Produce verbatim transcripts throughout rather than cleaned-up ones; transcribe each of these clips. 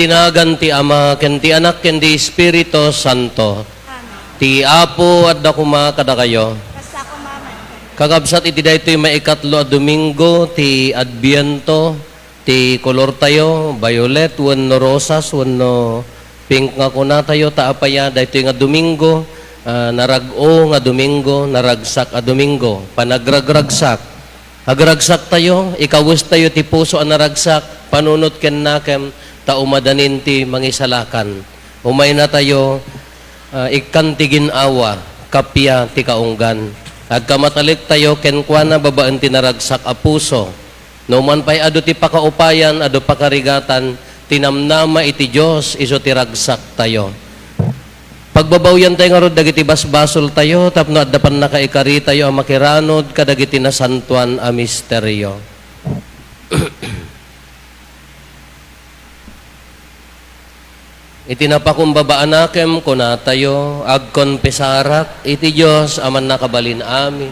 Iti nagan ti Ama, ken ti Anak, ken ti Espiritu Santo. Amen. Ti Apo adda koma kadakayo. Kasta koma met. Kakabsat, iti daytoy maikatlo a Domingo ti Adbiento, ti kolortayo, violet wenno rosas wenno pink nga kunatayo, ta apay a daytoy nga Domingo, ah, narag-o nga Domingo, naragsak a Domingo, panagragragsak. Agragsaktayo, ikawestayo ti puso a naragsak, panunot ken nakem, ta umadanin ti mangisalakan. Umaynatayo, ah, ikkan ti gin-awa, kappia ti kaunggan. Agkamatalektayo kenkuana babaen ti naragsak a puso. No man pay adu ti pakaupayan, adu pakarigatan, ti namnama iti Dios isu ti ragsaktayo. Pagbabawiantayo ngarud dagiti basbasoltayo tapno adda pannakaikaritayo a makiranod kadagiti nasantoan a misterio. Iti napakumbaba a nakem, kunatayo, agkonfesarak iti Dios a Mannakabalin Amin,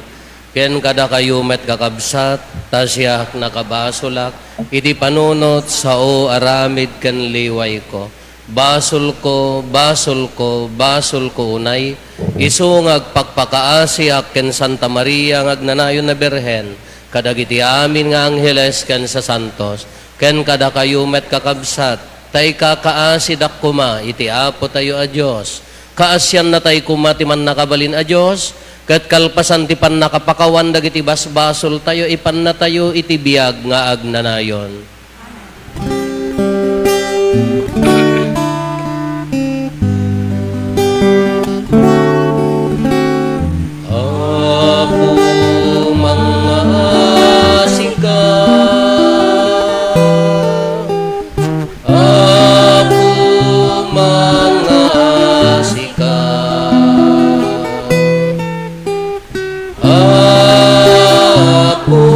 ken kadakayo met, kakabsat, ta siak nakabasolak iti panunot, sao, aramid, ken liwayko. Basolko, basolko, basolko unay, isu nga agpakpakaasiak ken Santa Maria nga agnanayon a Birhen, kadagiti amin nga angheles ken sasantos, ken kadakayo met, kakabsat, ta ikakaasidak koma iti Apotayo a Dios. Kaasiannatay koma ti Mannakabalin a Dios, ket kalpasan ti pannakapakawan dagiti basbasoltayo, ipannatayo iti biag nga agnanayon. Apo, mangngaasika. Apo, mangngaasika. Apo,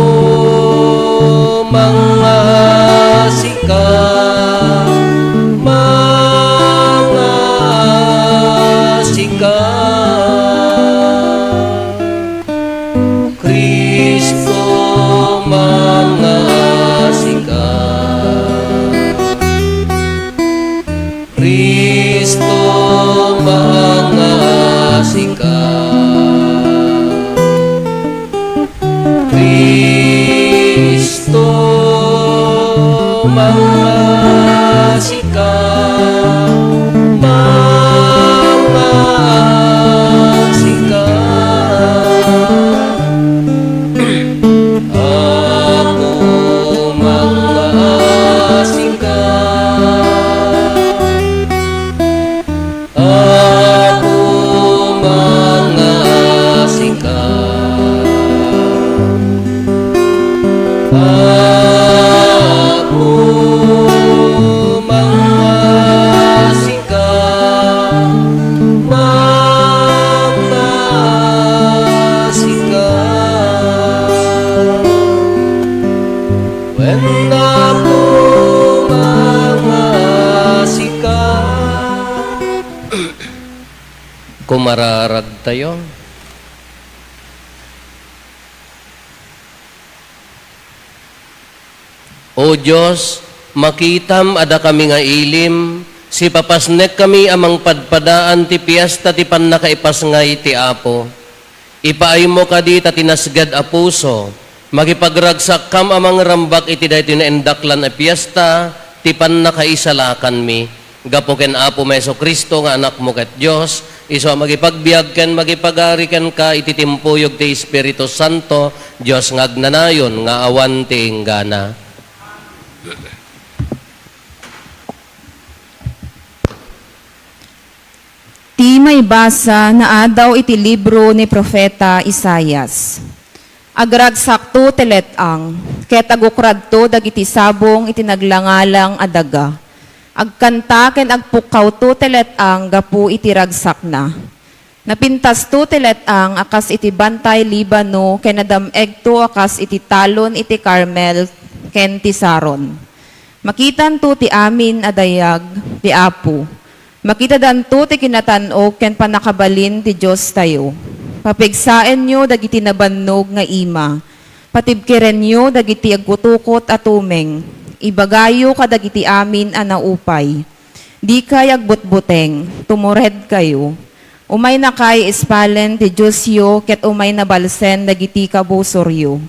mangngaasika, mangngaasika. Cristo, mangngaasika. Cristo, mangngaasika. Cristo, mangngaasika, mangngaasika. Apo, mangngaasika. Apo, mangngaasika. Apo, mangngaasika. Mangngaasika. Wen, Apo, mangngaasika. Kumararagtayo. O Dios, makitam a dakami nga ilim, sipapasnekkami a mangpadpadaan ti piesta ti pannakaipasngay ti Apo. Ipaaymo kadi ta ti nasged a puso, makipagragsakkam a mangrambak iti daytoy naindaklan a piesta ti pannakaisalakanmi. Gapu ken Apomi Jesu-Cristo nga Anakmo ket Dios, isu a makipagbiag ken makipagari kenka iti timpuyog ti Espiritu Santo, Dios nga agnanayon nga awan ti inggana. Ti maibasa naadaw iti libro ni Profeta Isaias. Agragsakto ti let-ang, ket agukradto dagiti sabong iti naglangalang a daga. Agkanta ken agpukkawto ti let-ang gapu iti ragsakna. Napintasto ti let-ang a kas iti bantay Libano ken nadam-egto a kas iti talon iti Carmel ken ti Saron. Makitanto ti amin a dayag ti Apo. Makitadanto ti kinatan-ok ken pannakabalin ti Diostayo. Papigsaenyo dagiti nabannog nga ima. Patibkerenyo dagiti agkutukot a tumeng. Ibagayo kadagiti amin a naupay. Dikay agbutbuteng, tumuredkayo. Umaynakay espalen ti Diosyo ket umay nabalsen dagiti kabusoryo.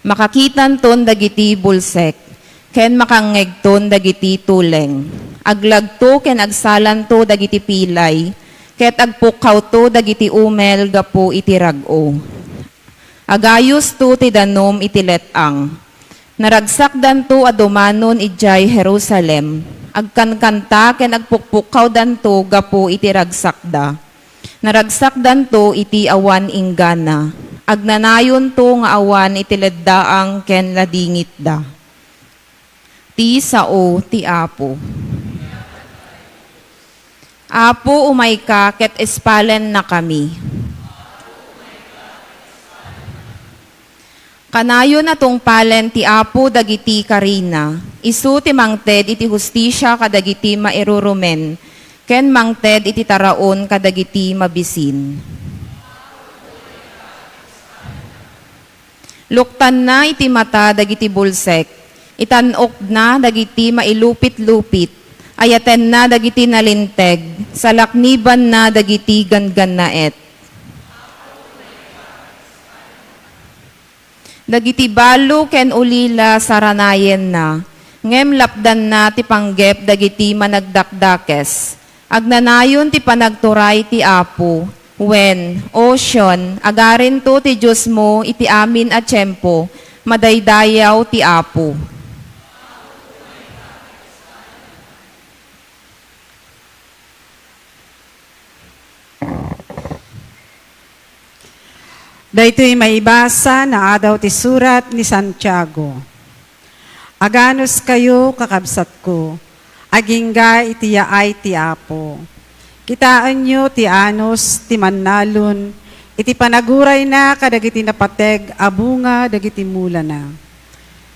Makakitanton dagiti bulsek, ken makangngegton dagiti tuleng. Aglagto ken agsalanto dagiti pilay, ket agpukkawto dagiti umel gapu iti rag-o. Agayusto ti danum iti let-ang. Naragsakdanto a dumanon idiay Jerusalem. Agkankanta ken agpukpukkawdanto gapu iti ragsakda. Naragsakdanto iti awan inggana. Agnanayonto nga awan iti leddaang ken ladingitda. Ti sao ti Apo. Apo, umayka ket espalennakami. Kanayon a tungpalen ti Apo dagiti karina, isu ti mangted iti hustisia kadagiti mairurumen, ken mangted iti taraon kadagiti mabisin. Luktanna iti mata dagiti bulsek, itan-okna dagiti mailupitlupit, ayatenna dagiti nalinteg, salaknibanna dagiti ganggannaet. Dagiti balo ken ulila saranayenna, ngem lapdanna ti panggep dagiti managdakdakes. Agnanayon ti panagturay ti Apo, wen, O Sion, agarinto ti Diosmo iti amin a tiempo, madaydayaw ti Apo. Daytoy maibasa nga adaw ti surat ni Santiago. Aganuskayo, kakabsatko, agingga iti yaay ti Apo. Kitaenyo ti anus ti mannalon iti panagurayna kadagiti napateg a bunga dagiti mulana.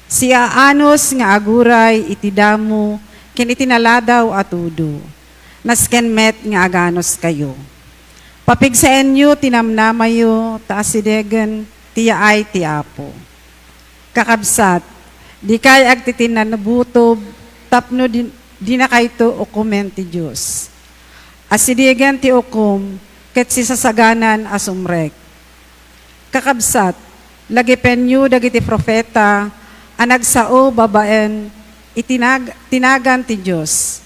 Siaanus nga aguray iti damo ken iti naladaw a tudo, nasken met nga aganuskayo. Papigsaenyo ti namnamayo ta asidegen ti yaay ti Apo. Kakabsat, dikay agtitinnabutob tapno di-, dinakayto ukomen ti Dios. Asidegen ti ukom ket sisasaganan a sumrek. Kakabsat, lagipenyo dagiti profeta a nagsao babaen iti nag-, ti nagan ti Dios.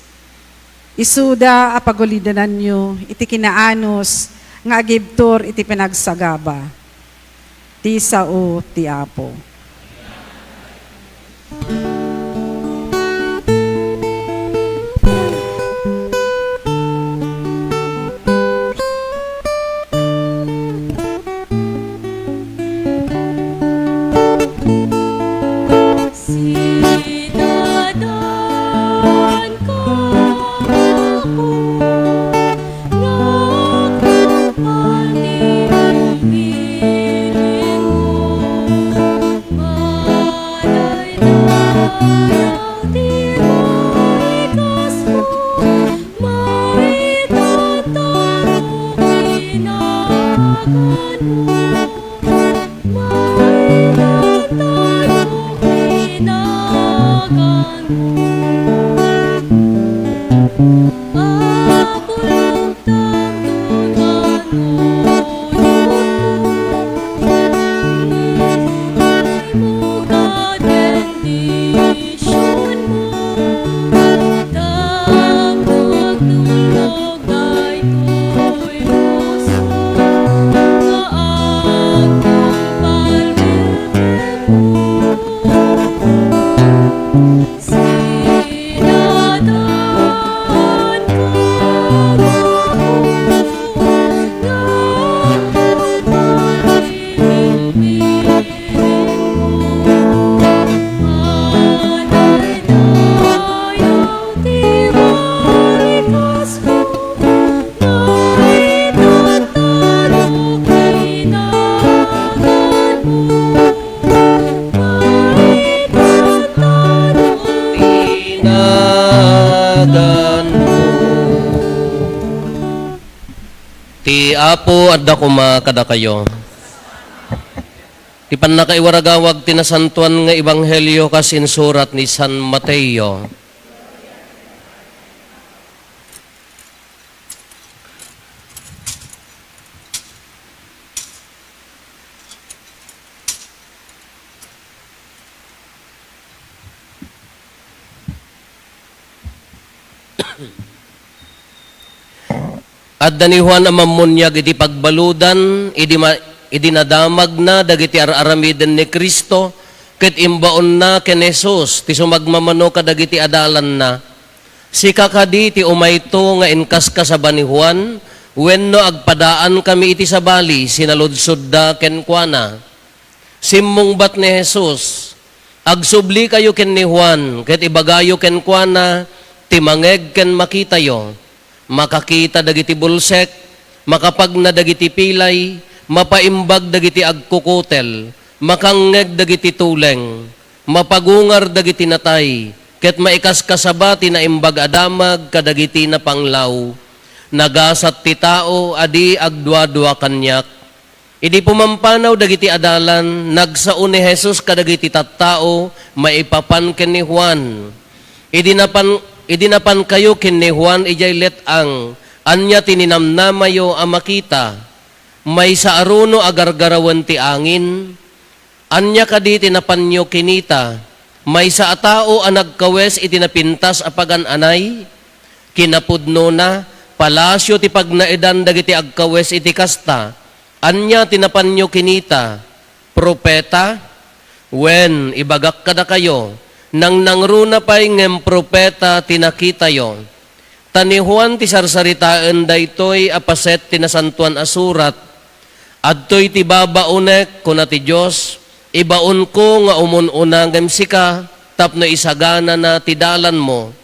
Isuda a pagulidananyo iti kinaanus nga agibtur iti pinagsagaba ti sao ti Apo. Naganmo. Ti Apo adda koma kadakayo. Ti pannakaiwaragawag ti nasantoan nga ebanghelio kas insurat ni San Mateo. Adda ni Juan a Mammuniag iti pagbaludan, idi ma-, idi nadamagna dagiti ar-aramiden ni Cristo, ket imbaonna ken Jesus ti sumagmamano kadagiti adalanna. Sika kadi ti umayto nga inkaskasaba ni Juan, wenno agpadaankami iti sabali? Sinaludsodda kenkuana. Simmungbat ni Jesus, "Agsublikayo ken ni Juan, ket ibagayo kenkuana ti mangngeg ken makitayo. Makakita dagiti bulsek, makapagna dagiti pilay, mapaimbag dagiti agkukutel, makangngeg dagiti tuleng, mapagungar dagiti natay, ket maikaskasaba ti naimbag a damag kadagiti napanglaw. Nagasat ti tao a di agduadua kaniak." Idi pumampanaw dagiti adalan, nagsao ni Jesus kadagiti tattao maipapan ken ni Juan. Idi napan, idi napankayo ken ni Juan idiay let-ang, ania ti ninamnamayo a makita? Maysa a runo a gargarawen ti angin? Ania kadi ti napanyo kinita? Maysa a tao a nagkawes iti napintas a pagan-anay? Kinapudnona, palasio ti pagnaedan dagiti agkawes iti kasta. Ania ti napanyo kinita? Propeta? Wen, ibagak kadakayo, nangnangruna pay ngem propeta ti nakitayo. Ta ni Juan ti sarsaritaen daytoy a paset ti Nasantoan a Surat, "Adtoy ti babaonek," kuna ti Dios, "ibaonko nga umun-una ngem sika tapno isaganana ti dalanmo."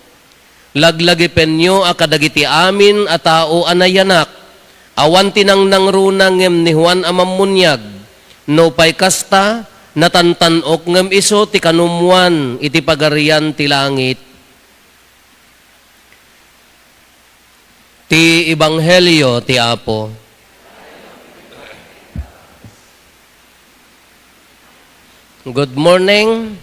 Laglagipenyo a kadagiti amin a tao a nayanak, awan ti nangnangruna ngem ni Juan a Mammuniag. Nupay kasta, natantan-ok ngem isu ti kanummuan iti Pagarian ti langit. Ti Ebanghelio ti Apo. Good morning.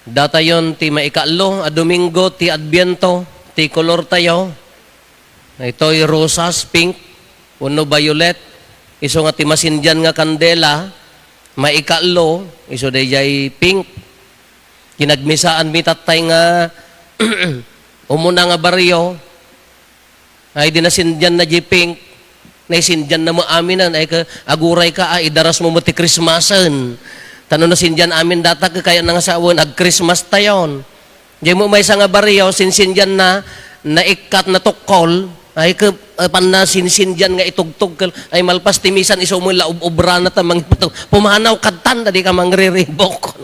Datayon ti maikaallo a Domingo ti Adviento, ti kolortayo. Itoy rosas, pink, wenno violet. Isu nga ti masindian nga kandela, maikaallo, isu daydiay pink. Kinagmisaanmi tattay nga umuna nga barrio, ay di nasindianna diay pink, naisindianna met amin, ay ka, aguray ka, ay idarasmo met ti Christmasen. Ta no nasindian amin data, kayatna nga sawen, ag-Christmas tayon. Diay met maysa nga barrio, sinsindianna, naikkat, natukkol, ay ka, apanna sinsindian nga itugtog, ay malpas ti misan, isu met la ub-, ubrana ta mangipatug. Pumanaw kadtan, ta dika mangriribok.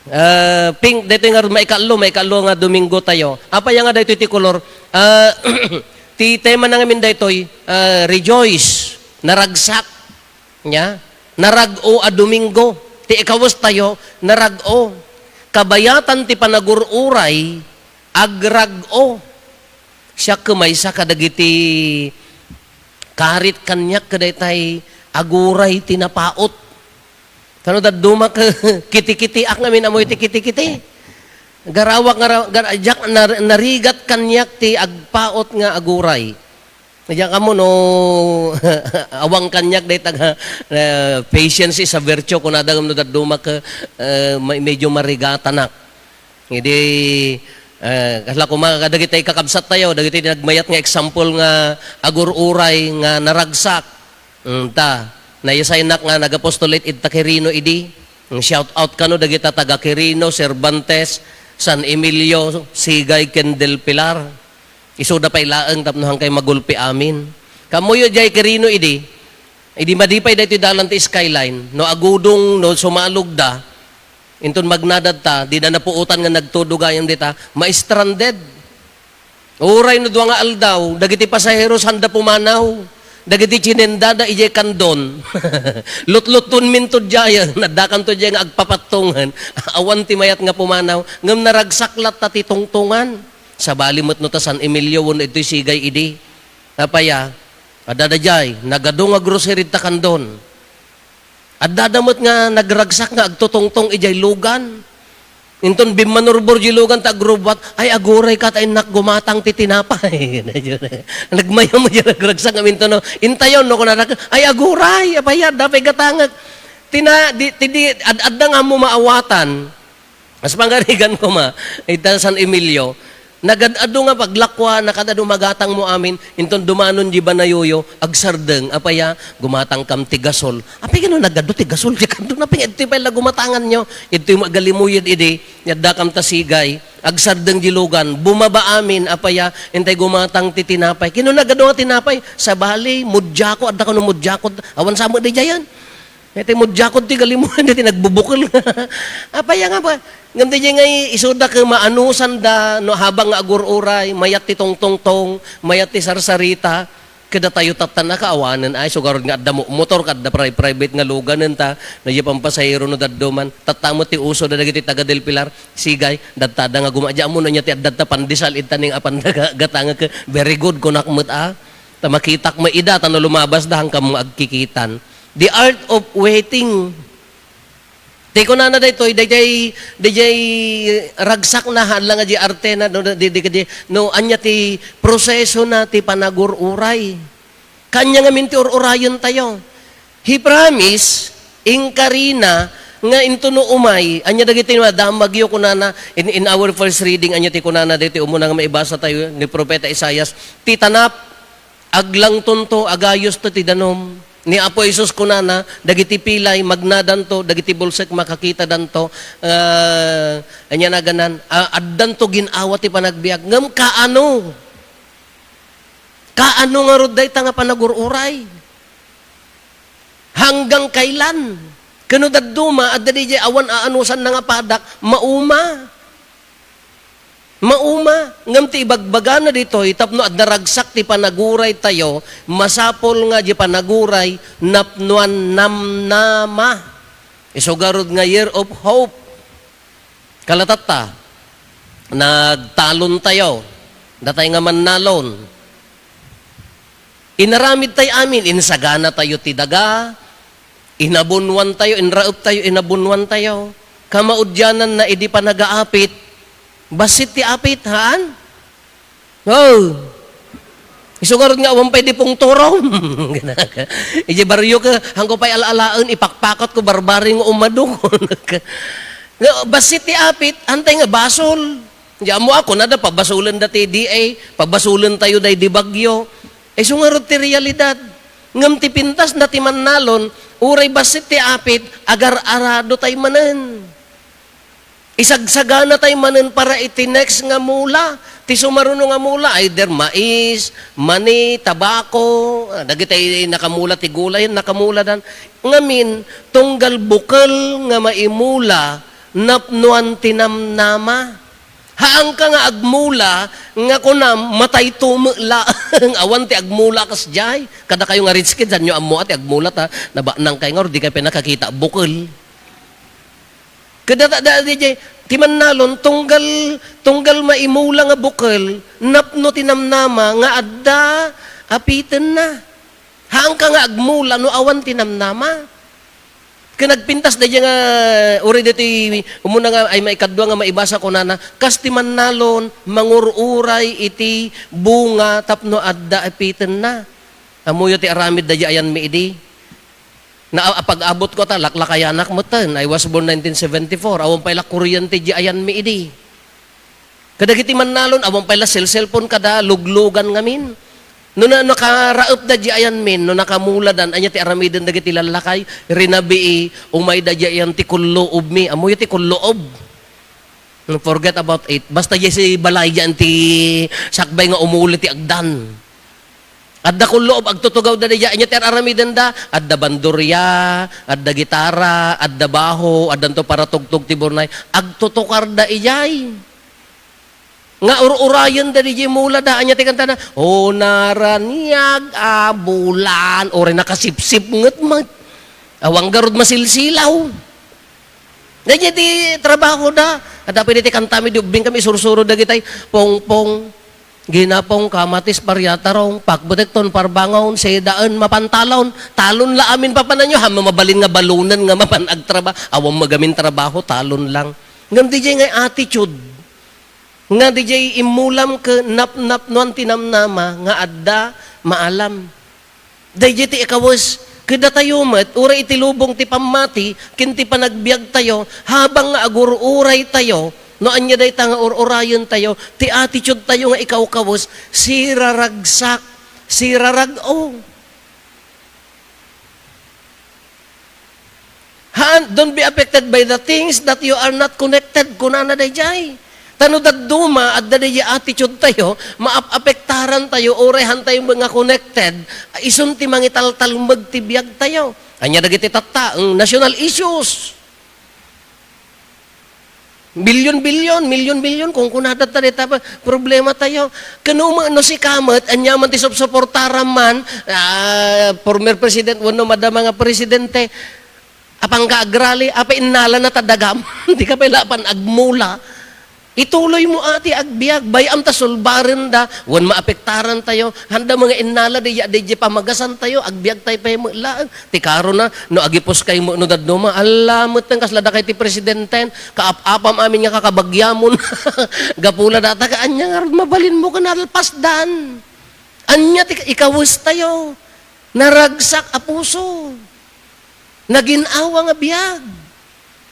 Ah, pink, daytoy nga maikaallo, maikaallo nga Domingo tayo. Apay nga daytoy ti kolor? Ah, ti tema na ngamin daytoy, ah, rejoice, naragsak. Nya? Narag-o a Domingo. Ti ikawes tayo, narag-o. Kabayatan ti panagur-uray, agrag-o. Siak ket maysa kadagiti karit kaniak kadaytay aguray ti napaut. Tano dadduma ket kitikitiak ngamin, ammoyo ti kitikiti. Garawak nga ra-, gar-, diak nar-, narigat kaniak ti agpaut nga aguray. Diak ammo no awang kaniak dayta nga, eh, patience is a virtue, kunada ngem no dadduma ket, eh, me-, medyo marigatanak. Idi, eh, kasla koma kadagiti kakabsat tayo, dagiti nagmayat nga example nga agur-uray nga naragsak. Mm, ta, naisaynak nga nag-apostolate ita Quirino idi. Mm, shout out kano dagita taga Quirino, Cervantes, San Emilio, Sigay, ken Del Pilar. Isuda pay laeng tapno hankay magulpi amin. Kammuyo diay Quirino idi, idi madi pay daytoy dalan ti skyline, no agudong, no sumalogda, inton magnadadta, dida napuotan nga nagtudo gayam dita, ma-stranded. Uray no dua nga aldaw, dagiti pasahero sanda pumanaw, dagiti tsinendada idiay Candon. Lutluttonminto diay, naddakanto diay nga agpapattongen. Awan ti mayat nga pumanaw, ngem naragsak latta ti tungtongan. Sabali met no ta San Emilio wenno itoy Sigay idi. Apay a, adda daydiay, nagadu nga grocery ta Candon. Addada met nga nagragsak nga agtutungtong idiay lugan. Inton bimmanurbor diay lugan ta agrubbuat, "Ay, aguray ka ta innak gumatang ti tinapay." Nagmayam diay nagragsak nga mintuno. Intayon, no, kunana, "Ay, aguray, apay, adda pay gatangek." Tina-, di, ti, di, ad-, adda nga ammo maawatan. As pangarigan koma, ita San Emilio, nagad-adu nga paglakuan, nagad-adu magatang mo amin, inton dumanon di banayoyo, agsardeng, apay a, gumatang kam ti gasol. Apay kano nagadu ti gasol, di kado na ping, iti pay la gumatangan nyo, iti magalimuyed idi, yadda kam ta sigay, agsardeng di lugan, bumaba amin, apay a, intay gumatang ti tinapay. Kino nagadu nga tinapay? Sabali, mudyako, adda kano mudyako, awan sa mo di jayan. Iti mudyakod ti galimuyed, iti nagbubukel. Apay nga ba? Ngem di ngay isuda ket maanusan da, no, habang nga agur-uray, mayat ti tongtongtong, mayat ti sarsarita, kadatayo tatta nakaawanen, ay, sugarod nga adda mo-, motor, kadda pri-, private nga luganen ta, no, di pampasahero no dadduman, tatta mo ti uso da dagiti taga Del Pilar, sigay, dadtada nga guma-, di ammo no nya ti adda ta pandesal, ita ning apan daga, gatangek, very good, kunak met, a. Ta makitak mo ida, ta no lumabas da, hangkam mo agkikitan. The art of waiting. Ti kunana daytoy, dayjay, dayjay ragsak na, haan lang nga di arte na, no, di, di, di, no, anya ti proseso na ti panagur-uray. Kanya ngamin ti ur-urayen tayo. He promise, inkarina, nga intuno umay, anya dagiti nga damagyo kunana, in, in our first reading, anya ti kunana daytoy umuna nga maibasa tayo, ni Propeta Isaias, ti tanap, aglangtonto, agayosto ti danum. Ni Apo Jesus kunana, dagiti pilay, magnadanto, dagiti bulsek, makakitadanto. Ah, anya naganan, ah, addanto gin-awa ti panagbiag. Ngem kaano? Kaano ngarud dayta nga panagur-uray? Hanggang kailan? Kano dadduma, adda di awan aanusan na nga padak, mauma. Mauma, ngem ti ibagbagana ditoy, tapno adda ragsak ti panaguray tayo, masapul nga di panaguray, napnuan namnama. Isu garud nga year of hope. Kalatatta, nagtalon tayo, datay nga mannalon. Inaramid tay amin, insagana tayo ti daga, inabunwan tayo, inraep tayo, inabunwan tayo. Kamaudianan na idi panagaapit, bassit ti apit, haan? Oh. Isu ngarud nga awan pay di pungturom. Iti barrio ka, hangko pay ala-alaen, ipakpakat ko, barbari nga umado. Nga, bassit ti apit, antay nga basol. Di ammo ako, nada, pabasulen da ti D A, pabasulen tayo day di bagyo. Isu ngarud ti realidad. Ngem ti pintas na ti mannalon, uray bassit ti apit, agar-arado tay manen. Isagsagana tay manen para iti next nga mula. Ti sumaruno nga mula, either mais, mani, tabako, ah, dagiti nakamula ti gulay, nakamula dan. Ngamin, tunggal bukel nga maimula, napnuan ti namnama. Haanka nga agmula, nga kunam, matay tume laeng. Awan ti agmula kasdiay. Kadakayo nga rich kids, anyo ammo a ti agmula ta, nabanang kay nga, or di kay pinakakita, bukel. Kada ta, da, di, di, ti mannalon, tunggal, tunggal maimula nga bukel, napno ti namnama nga adda apitenna. Haanka nga agmula no awan ti namnama. Ken nagpintas daydiay nga, uri ditoy umuna nga, ay maikadua nga maibasa kunana, kas ti mannalon, mangur-uray iti bunga tapno adda apitenna. Ammoyo ti aramid daydiay ayanmi idi. Na, a, pag-abot ko ta, laklakayanak metten. I was born nineteen seventy-four. Awan pay la kuryente di ayanmi idi. Kadagiti mannalon, awan pay la cell-, cellphone kada luglugan ngamin. No na, nakaraep da di ayanmin, no nakamula dan, anya ti aramiden dagiti lallakay, rinabii, umay da di ayan ti kulluobmi. Ammoyo ti kulluob. Forget about it. Basta di si balay diyan ti sakbay nga umuli ti agdan. Adda kulluob, agtutugaw da diya. Anya ti ar-aramiden da? Adda bandurya, adda gitara, adda baho, addanto para tugtog ti burnay. Agtutukar da ijay. Nga ur-urayen da diya mula da. Anya ti kantana? O naraniag a bulan. Uri nakasipsip nget man. Awan garud masilsilaw. Daydiay ti trabaho da. Adda pay diti kantami di ubbing kami, sursuro dagitay, pongpong. Ginapong kamatis, baryatarong, pakbetekton, parbangon, sedaen, mapan talon. Talon la amin papananyo, ha, mabalin nga balunen nga mapan agtraba-, awan magamin trabaho, talon lang. Ngem D J nga attitude, nga D J immulam ken napnapnoan ti namnama nga adda maalam. Daydiay ti ikawes. Kadatayo met, uray iti lubong ti pammati ken ti panagbiagtayo, habang nga agur-uraytayo, no ania dayta nga ur-urayentayo, ti attitude tayo nga ikawkawes, siraragsak, sirarag-o. Haan, don't be affected by the things that you are not connected, kunana daydiay. Ta no dadduma, adda daydiay attitude tayo, maap-apektaran tayo, uray han tayo nga connected, isun ti mangitaltalmeg ti biag tayo. Ania dagiti tatta, ang national issues. Bilyon-bilyon, milyon-milyon, kung kunada ta dayta pa, problema tayo. Kano ma-, no sika met, ania man ti supsuportaram man, ah, former president, wenno madama nga presidente, apang ka agrali, apay innala na ta dagam, di ka pay lapan agmula. Ituloy mo ati agbiag, bay-am ta sulbaren da, wen maapektaran tayo, handa mga innala, di, di, di pamagasan tayo, agbiag tayo pay met laeng. Ti karo na, no agipus kay mo, no dadduma, ala, met kasla dakay ti presidenten, kaap-apam amin nga kakabagyamon. Gapula data ka, anya nga mabalin mo ka nalpasdan. Anya ti ikawes tayo, naragsak a puso. Nagin-awa nga biag.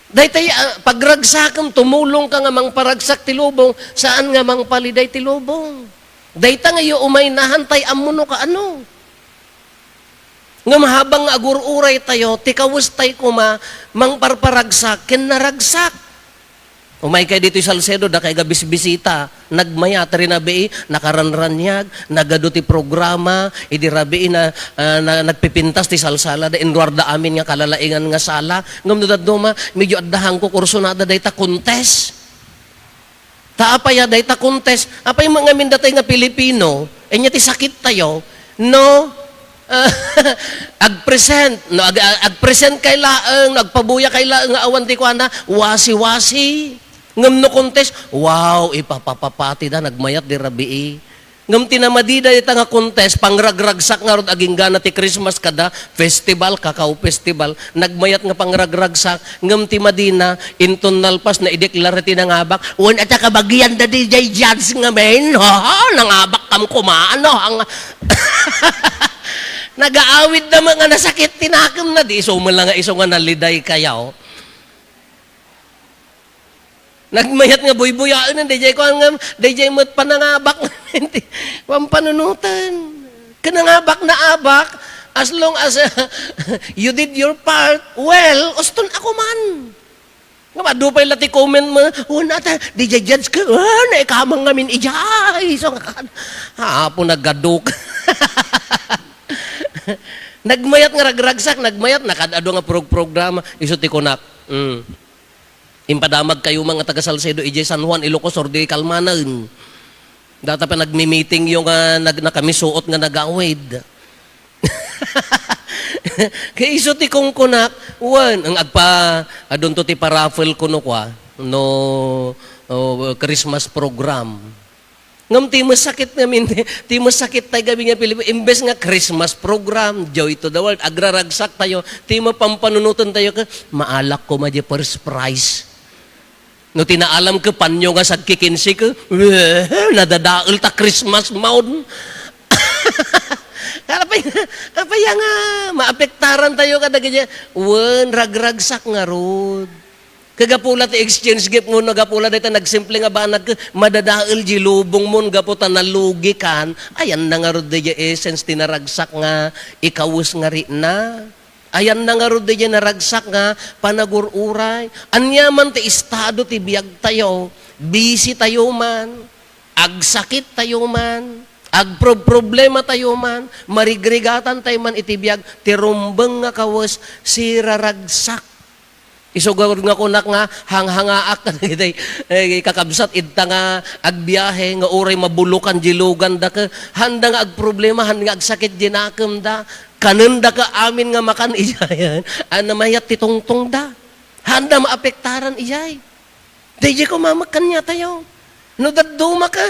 Daytay, ah, pagragsakem, tumulong ka nga mangparagsak ti lubong, saan nga mangpaliday ti lubong. Dayta nga iyo umay nahan tay ammo no kaano. Ngem habang nga agur-uray tayo, ti kawes tay koma, mangparparagsak, ken naragsak. Umay kay ditoy Salcedo, dakay nga bisbisita, nagmayat, rinabii, nakaranraniag, nagadu ti programa, idi rabii na, ah, na, nagpipintas ti salsala, da inruar da amin nga kalalaingan nga sala. Ngem no dadduma, medyo adda hangko, kursunada dayta contest. Ta apay a dayta contest, apay nga amin datay nga Pilipino, anya ti sakit tayo, no? Ag-present, no? Ag-, ag-, ag-present kay laeng, no? Agpabuya kay laeng nga awan ti kuana, wasi-wasi. Ngem no contest, wow, ipapapapati da, nagmayat di rabii. Ngem ti namadi dayta nga contest, pangragragsak ngarud agingga na ti Christmas kada festival, Cacao Festival, nagmayat nga pangragragsak, ngem ti madina, inton nalpas, naideklara ti nangabak, wen, ata kabagian da di jay judge ngamin, ha, ha, nangabak kam koma, ano, ang, nagaawid da nga nasakit ti nakem na, di isu man lang nga isu nga naliday kayo. Nagmayat nga buybuyaen, dayjay kuan nga, dayjay met panangabak. Pampanunoten. Ken nangabak na abak, as long as, uh, you did your part, well, uston ako man. Nga ba, dupay la ti comment mo, "Oh, nata, di judge ka, ah, naikamang ngamin ijay." So, nga kan, apo, naggaduk. Nagmayat nga ragragsak, nagmayat, nakad-adu nga prog-, programa, isu ti kunak. Mm. Impadamag kayo, mga taga Salcedo, idiay San Juan, Ilocos, or di Calmanan. Data pa nagmi-meeting yung, ah, nag-, nakamisuot nga nagawid. Kay isu ti kungkunak, wan, ang agpa-, adunto ti paraffle kuno kwa, no, oh, Christmas program. Ngem ti masakit ngamin, ti masakit tay gamin nga Pilipino, imbes nga Christmas program, Joy to the World, agraragsak tayo, ti mapampanunoten tayo ket, maalak koma di first prize. No ti naalam ket panyo nga sagkikinsi ket, weh, nadadael ta Christmas mode. Apay, apay nga maapektaran tayo kadagiti, wen, ragragsak ngarud. Kagapula ti exchange gift mo, nagapula dayta nagsimple nga banag, madadael di lubong mo, gapu ta nalugikan, ayan na ngarud di essence ti naragsak nga ikawes nga rikna. Ayan na ngarud di naragsak nga panagur-uray. Ania man ti estado ti biag tayo, busy tayo man, agsakit tayo man, agproproblema tayo man, marigrigatan tayo man iti biag, ti rumbeng nga kawes, siraragsak. Isu garud nga kunak nga hanghangaak kadagiti, eh, kakabsat idta nga agbiahe nga uray mabulokan di lugan da ke, handa nga agproblema, handa nga agsakit di nakem da, kanen da ke amin nga makan idiayen, a namayat ti tungtong da. Handa maapektaran ijay. Daydi ko mamakkan niya tayo. No dadduma ka,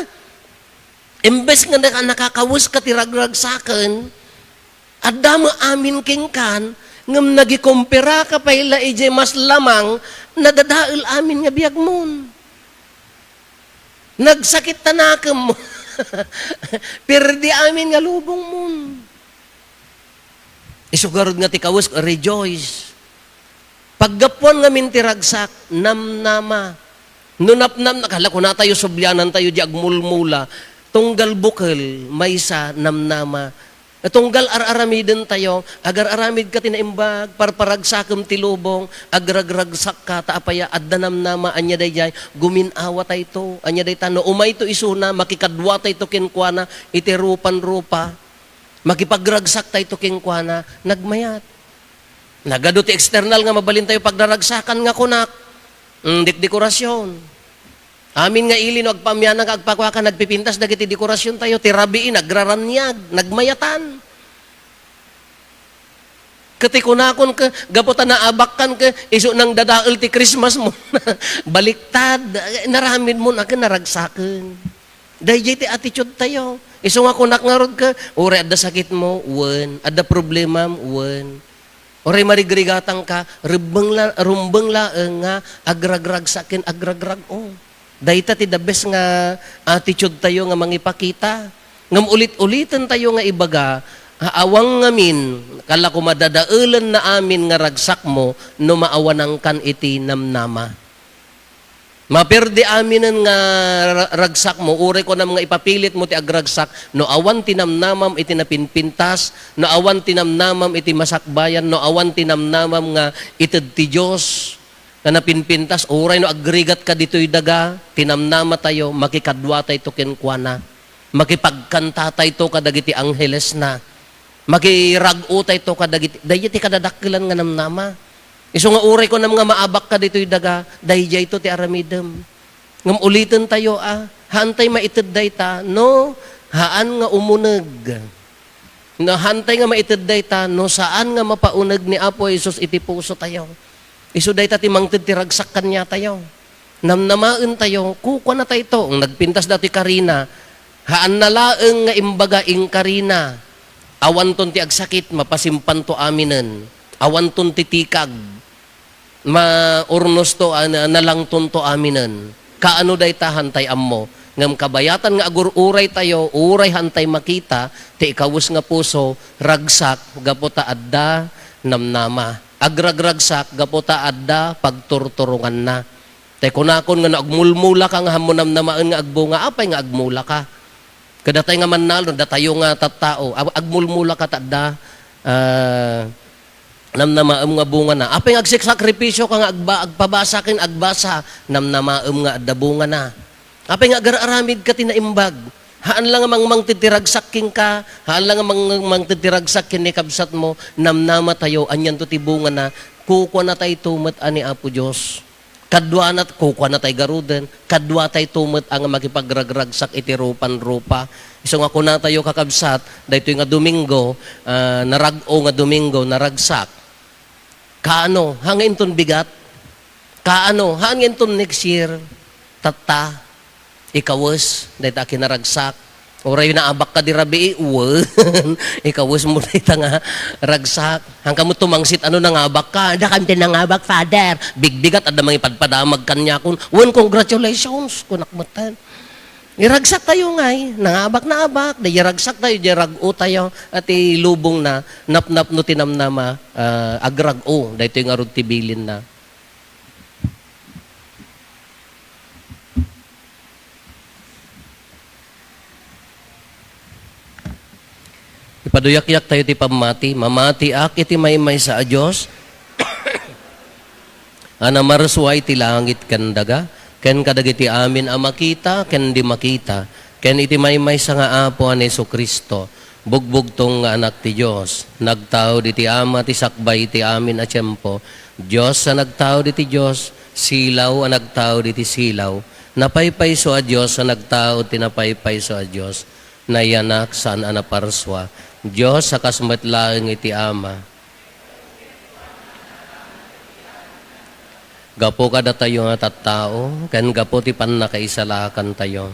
Imbes nga naka-, nakakaweska ti ragragsaken, adda met amin kenkan, ngem nagikomperaka pay la idiay mas lamang, nadadael amin nga biagmon. Nagsakit ta nakemmo. Pirdi amin nga lubongmon. Isu garud nga ti kawes, rejoice. Paggapuan ngamin ti ragsak, namnama. No napnam-, kala, kunatayo, sublianantayo di agmulmula. Tunggal bukel, maysa, namnama. Tunggal ar-aramidentayo, agar-aramidka ti naimbag, parparagsakem ti lubong, agragragsakka, ta apaya, adda namnama, ania daydiay, gumin-awatayto, ania dayta, no umayto isuna, makikaduatayto kenkuana, iti rupan-rupa. Makipagragsakta ito kenkuana, nagmayat. Nagadu ti external nga mabalintayo pagraragsakan nga kunak, mm, dek-, dekorasyon. Amin nga ili no agpamiana nga agpakuaka, nagpipintas dagiti dekorasyon tayo, ti rabii, nagraraniag, nagmayatan. Ket ti kunakon ke, gapu ta naabakkan ke, isu nang dadael ti Christmas mo. Baliktad, naramid mo, akin naragsaken. Dayjay ti attitude tayo. Isu nga kunak ngarud ka, uray adda sakit mo, wen. Adda problemam, wen. Uray marigrigatang ka, rumbeng la-, rumbeng laeng nga agragragsak ken agragrag-o. Dayta ti the best nga attitude tayo nga mangipakita. Ngem ulit-uliten tayo nga ibaga, ha, awan ngamin, kala ko madadaelen na amin nga ragsak mo no maawanangkan iti namnama. Maperdi aminen nga ra-, ragsakmo, uray kunam nga ipapilit mo ti agragsak, no awan ti namnamam iti napinpintas, no awan ti namnamam iti masakbayan, no awan ti namnamam nga ited ti Dios nga napinpintas, uray no agrigatka ditoy daga, ti namnama tayo, makikadua tayto kenkuana. Makipagkanta tayto kadagiti anghelesna. Makirag-o tayto kadagiti, daydi ti kadadakkelan nga namnama. Isu nga uray kunam nga maabakka ditoy daga, daydiayto ti aramidem. Ngem uliten tayo, a, haantay maited dayta, no, haan nga umuneg. No, haantay nga maited dayta, no, saan nga mapauneg ni Apo Jesus iti puso tayo. Isu dayta ti mangted ti ragsak kaniatayo. Namnamaen tayo, kukuana tayto, nagpintas datoy karina, haanna laeng nga imbaga inkarina, awanton ti agsakit, mapasimpanto aminen, awanton ti tikag, maurnosto, a, na-, nalangtonto aminen. Kaano dayta, haantay ammo. Ngem kabayatan nga agur-uray tayo, uray haantay makita, ti ikawes nga puso, ragsak, gapu ta adda namnama. Agragragsak gapu ta adda pagturturonganna. Tay kunakon nga no agmulmulaka nga hammo namnamaen nga agbunga, apay nga agmulaka? Kadatay nga mannalon, datayo nga tattao, ag-, agmulmulaka ta adda, ah, namnamaem nga bungana. Apay nga agsiksakripisyoka nga agba-, agpabasa ken agbasa, namnamaem nga adda bungana. Apay nga agar-aramidka ti naimbag? Haan la nga mangmangted ti ragsak kenka, haan la nga mang-, mangted ti ragsak ken ni kabsatmo, namnamatayo, anianto ti bungana, kukuanatayto met a ni Apo Dios. Kaduanat-, kukuanatay garuden, kaduatayto met a nga makipagragragsak iti rupan-rupa. Isu nga kunatayo, kakabsat, daytoy nga Domingo, ah, narag-o nga Domingo, naragsak. Kaano? Haan nga inton bigat? Kaano? Haan nga inton next year? Tatta, ikawes, dayta a kinaragsak. Uray naabakka di rabii, wen, ikawes mo dayta nga ragsak. Haan kamo tumangsit, ano, nangabakka? Adda kami ti nangabak, Father. Bigbigat, adda mangipadpadamag kaniakon. Wen, congratulations, kunak metten. Iragsak tayo ngay, nangabak, naabak, da iragsak tayo, di rag-o tayo, at ilubong na, napnapno ti namnama, ah, agrag-o, daytoy ngarud ti bilinna. Ipaduyakyak tayo ti pammati, mamatiak iti maymaysa a Dios, a namarsua iti langit ken daga, ken kadagiti amin a makita ken di makita, ken iti maymaysa nga Apo a ni Jesu-Cristo, bugbugtong nga Anak ti Dios, nagtao diti Ama ti sakbay iti amin a tiempo, Dios a nagtao diti Dios, silaw a nagtao diti silaw, napaypayso a Dios a nagtao ti napaypayso a Dios, nayanak saan a naparsua, Dios a kas met laeng iti Ama. Gapu kadatayo nga tattao, ken gapu ti pannakaisalakantayo.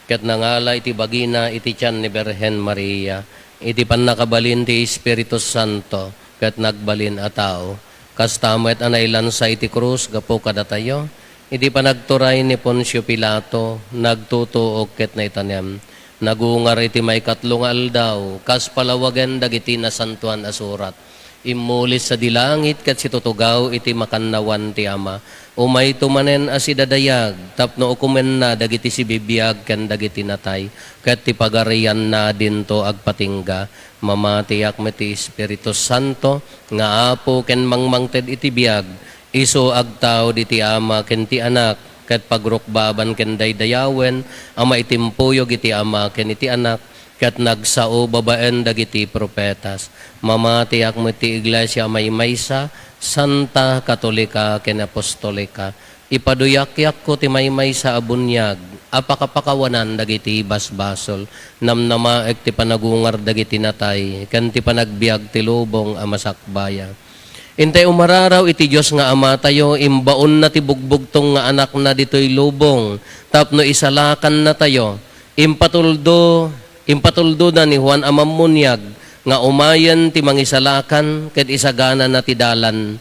ket nangala iti bagina iti tian ni Birhen Maria, iti pannakabalin ti Espiritu Santo, ket nagbalin a tao. Kasta met a nailansa iti krus gapu kadatayo, iti panagturay ni Poncio Pilato, nagtutuok ket naitanem. Nagungar iti maikatlo nga aldaw, kas palawagen dagiti Nasantoan a Surat. Immuli sadi langit ket situtugaw iti makannawan ti Ama. Umayto manen a sidadayag tapno ukomenna dagiti sibibiag ken dagiti natay, ket ti pagarianna dinto agpatingga. Mamatiak met ti Espiritu Santo nga Apo ken mangmangted iti biag, isu agtaud iti Ama ken ti Anak, ket pagrukbaban ken daydayawen a maitimpuyog iti Ama ken iti Anak, ket nagsao babaen dagiti profetas. Mamatiak met ti iglesia a maymaysa, santa, katolika, ken apostolika. Ipaduyakyakko ti maymaysa a buniag a pakapakawanan dagiti basbasol. Namnamaek ti panagungar dagiti natay, ken ti panagbiag ti lubong a masakbaya. Intay umararaw iti Dios nga Amatayo, imbaonna ti bugbugtong nga Anakna ditoy lubong tapno isalakannatayo. Impatuldo, impatuldoda ni Juan a Mammuniag nga umayen ti Mangisalakan ket isaganana ti dalan.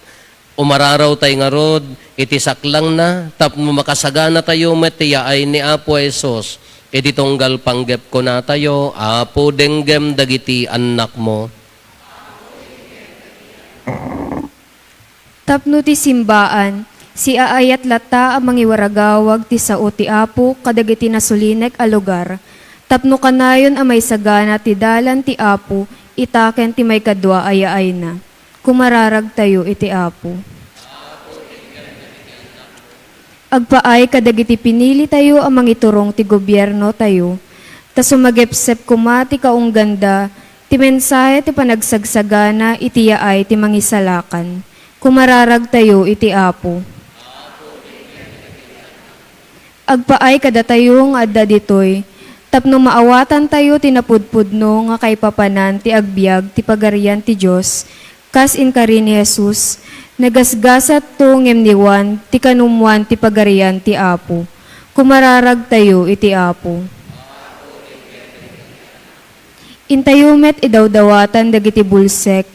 Umararawtay ngarud iti saklangna tapno makasaganatayo met ti yaay ni Apo Jesus. Iti tunggal panggep kunatayo, Apo, denggem dagiti annakmo. Tapno ti simbaan, siaayat latta a mangiwaragawag ti sao ti Apo kadagiti nasulinek a lugar, tapno kanayon a maisagana ti dalan ti Apo ita ken ti maikadua a yaayna. Kumararagtayo iti Apo. Agpaay kadagiti pinilitayo a mangiturong ti gobiernotayo, ta sumagepsep koma ti kaungganda ti mensahe ti panagsagsagana iti yaay ti Mangisalakan. Kumararagtayo iti Apo. Agpaay kadatayo nga adda ditoy, tapno maawatantayo ti napudpudno nga kaipapanan ti agbiag ti Pagarian ti Dios, kas inkari ni Jesus, nagasgasatto ngem ni Juan ti kanumwan ti Pagarian ti Apo. Kumararagtayo iti Apo. Intayo met idawdawatan dagiti bulsek,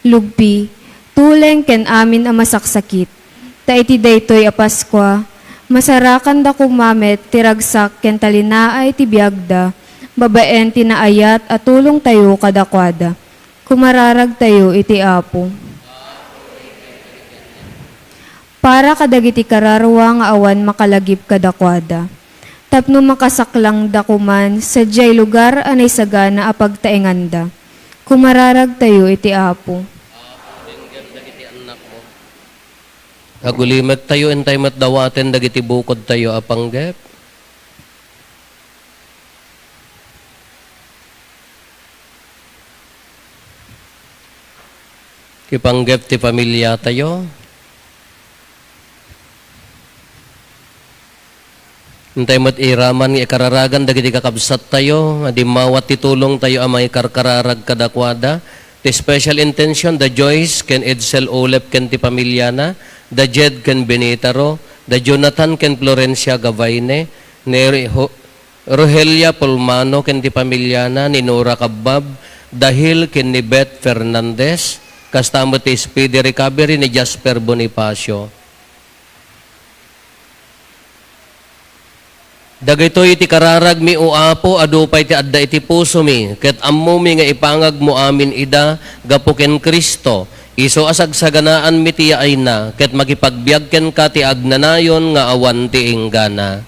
lugpi, tuleng ken amin a masaksakit. Ta iti daytoy a Paskua, masarakanda koma met ti ragsak ken talinaay ti biagda babaen ti naayat a tulongtayo kadakuada. Kumararagtayo iti Apo. Para kadagiti kararua nga awan makalagip kadakuada, tapno makasaklangda koman sadiay lugar a naisagana a pagtaenganda. Kumararagtayo iti Apo. Denggem dagiti annakmo. Agulimektayo, intay met dawaten dagiti bukodtayo a panggep. Ti panggep ti pamiliatayo. Intay met iraman nga ikararagan dagiti kakabsattayo nga dimmawat ti tulongtayo a mangikarkararag kadakuada. Ti special intention, da Joyce ken Edsel Ulep ken ti pamiliana, da Jed ken Benita Ro, da Jonathan ken Florencia Gavaine, ni Ro-, Rogelia Pulmano ken ti pamiliana, ni Nora Kabbab, da Hil ken ni Beth Fernandez, kasta met ti speedy recovery ni Jasper Bonifacio. Dagitoy ti kararagmi, O Apo, adu pay ti adda iti pusomi, ket ammomi nga ipangagmo amin ida gapu ken Cristo, isu a sagsaganaanmi ti yaayna, ket makipagbiag kenka ti agnanayon nga awan ti inggana.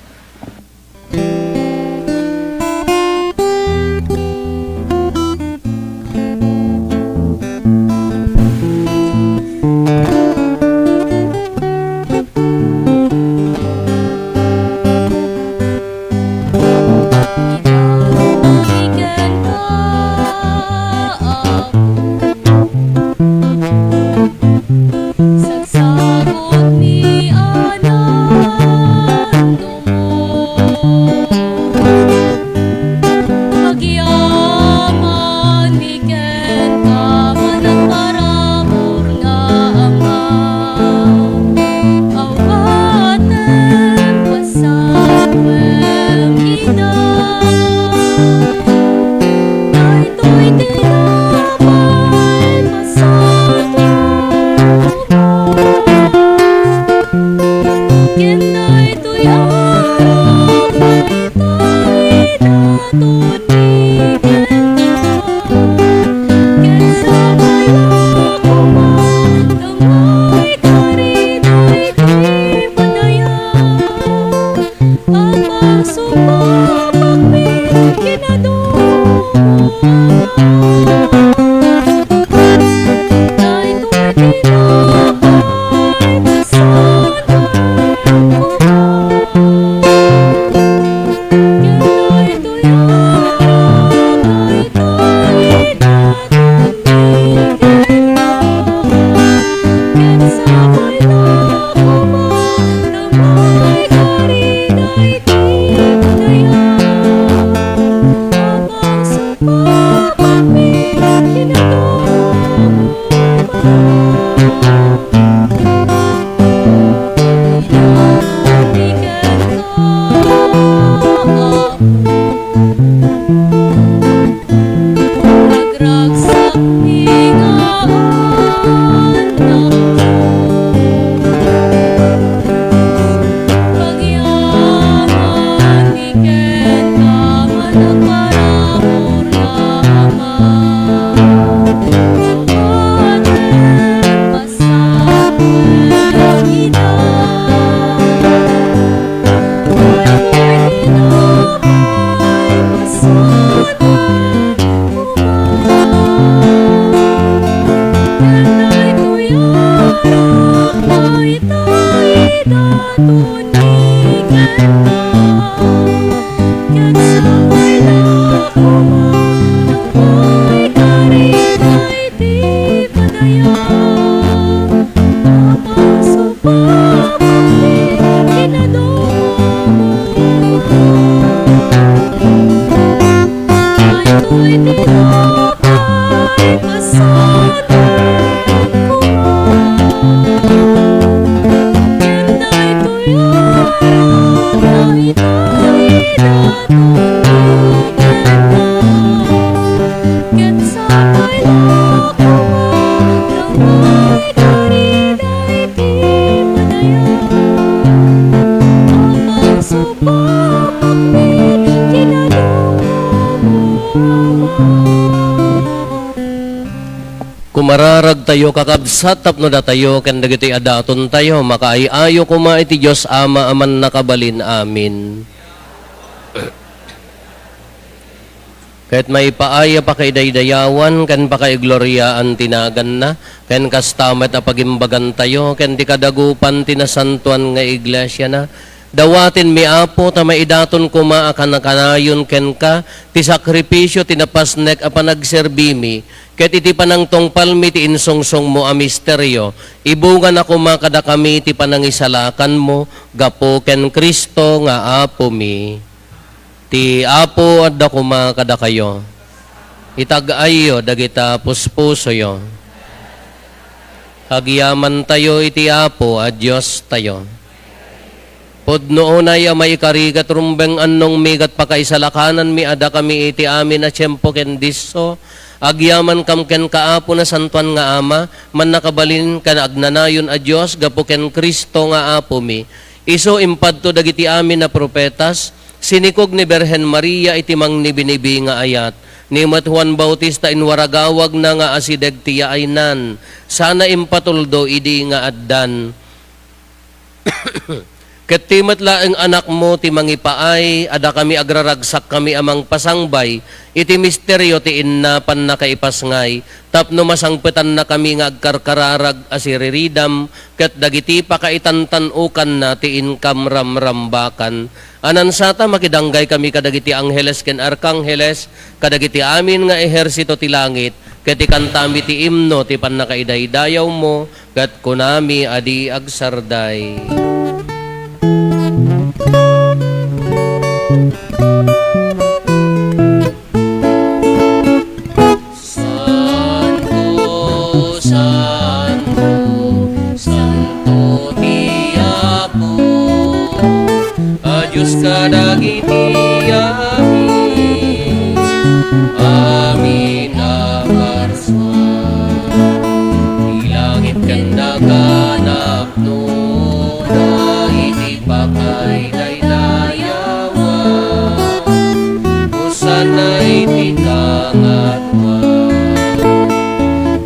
Kumararagtayo, kakabsat, tapno datayo ken dagitoy a datontayo makaay-ayo koma iti Dios Ama a Mannakabalin. Amen. Ket maipaay a pakaidaydayawaan ken pakaigloriaan ti naganna, ken kasta met a pagimbagantayo ken ti kadagupan ti nasantoan nga iglesiana. Dawatenmi, Apo, ta maidaton koma a kanakanayon kenka ti sakrifisio ti napasnek a panagserbimi, ket iti panangtungpalmi ti insungsongmo a misterio, ibungana koma kadakami ti panangisalakanmo gapu ken Cristo nga Apomi. Ti Apo adda koma kadakayo. Itag-ayyo dagita puspusoyo. Agyamantayo iti Apo a Diostayo. Pudno unay a maikari ket rumbeng annongmi ket pakaisalakananmi a dakami iti amin a tiempo ken disso, agyamankam kenka, Apo, Nasantoan nga Ama, Mannakabalin ken Agnanayon a Dios, gapu ken Cristo nga Apomi. Isu impadto dagiti amin a profetas, sinikog ni Birhen Maria iti mangnibinibi nga ayat. Ni met Juan Bautista inwaragawagna nga asideg ti yaaynan, sana impatuldo idi nga addan. Ket ti met laeng Anakmo ti mangipaay a dakami agraragsakkami a mangpasangbay iti misterio ti inna pannakaipasngay, tapno masangpetannakami nga agkarkararag a siriridam ket dagiti pakaitantan-okanna ti inkamramrambakan. A nansata, makidanggay kami kadagiti angheles ken arkangheles, kadagiti amin nga ehersito ti langit, ket ikantami ti imno ti pannakaidaydayawmo, ket kunami a di agsarday. Santo, santo, santo ti Apo, a Dios kadagiti amin, amin a karsua. Ti langit ken daga napnoda iti pakaidaydayawa. Hosanna iti kangatua.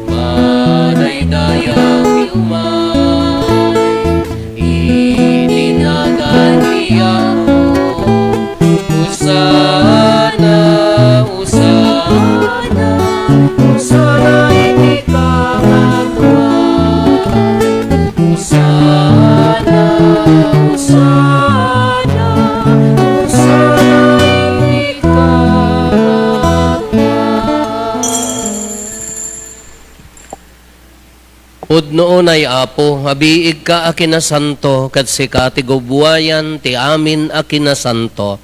Madaydayaw ti umay iti nagan ti Apo. Hosanna, Hosanna, Hosanna iti kangatua. Hosanna, Hosanna, Hosanna No unay, Apo, a biigka a kinasanto, ket sika ti gubuayan ti amin a kinasanto.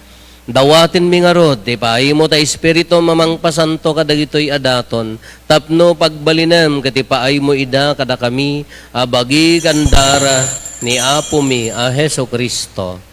Dawatenmi ngarud ti paaymo ta Espiritum a mangpasanto kadagitoy a daton, tapno pagbalinem ket ipaaymo ida kadakami a bagi ken dara ni Apomi a Jesu-Cristo.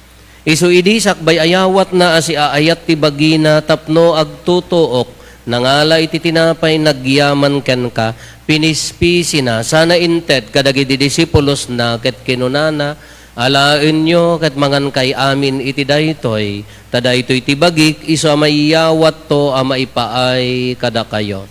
Isu idi sakbay a yawatna a siaayat ti bagina tapno agtutuok, nangala iti tinapay, nagyaman kenka, pinispisina, sana inted kadagiti disipulosna ket kinunana, "Alaenyo ket mangankay amin iti daytoy, ta daytoy ti bagik, isu a maiyawatto a maipaay kadakayo."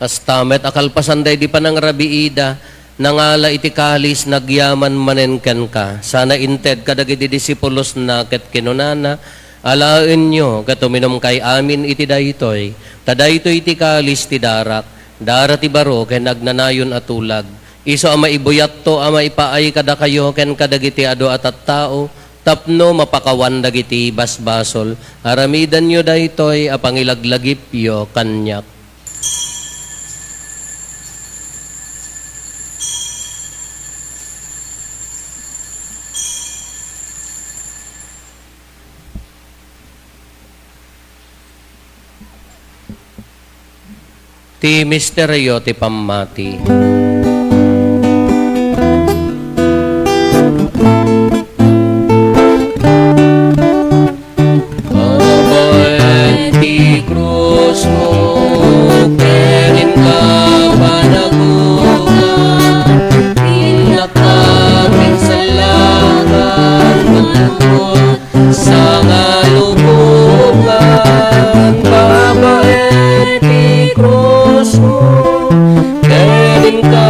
Kasta met a kalpasan daydi panangrabiida, nangala iti kalis, nagyaman manen kenka, sana inted kadagiti disipulosna ket kinunana, "Alaenyo ket uminumkay amin iti daytoy, ta daytoy ti kalis ti darak, dara ti baro ken agnanayon a tulag, isu a maibuyatto a maipaay kadakayo ken kadagiti adu a tattao, tapno mapakawan dagiti basbasol. Aramidenyo daytoy a pangilaglagipyo kaniak." Ti misterio ti pammati. Babaen ti krusmo, ken inka panagungar, innaka pinsallakan, malukot, sangalubongan, babaen ti krusmo, ken inka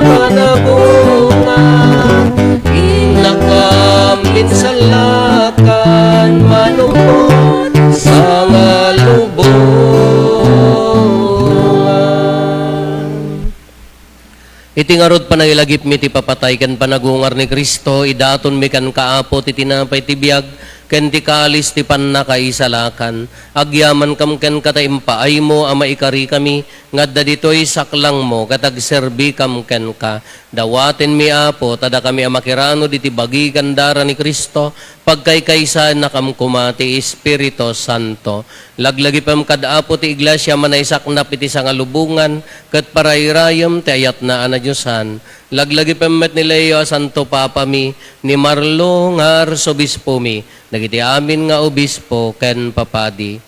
panagungar, innaka pinsallakan, malukot, sangalubongan. Iti ngarud, panangilagipmi ti papatay ken panagungar ni Cristo, idatonmi kenka, Apo, ti tinapay ti biag ken ti kalis ti pannakaisalakan. Agyamankam kenka ta impaaymo a maikarikami nga adda ditoy saklangmo ket agserbikam kenka. Dawatenmi, Apo, ta dakami a makiranud iti bagi ken dara ni Cristo, pagkaykaysaennakam koma ti Espiritu Santo. Laglagipem kad Apo ti iglesia a manaisaknap iti sangalubongan ket parairayem ti ayatna a nadiosan. Laglagipem met ni Leo a Santo Papami, ni Marlo nga Arsobispomi, dagiti amin nga obispo ken papadi.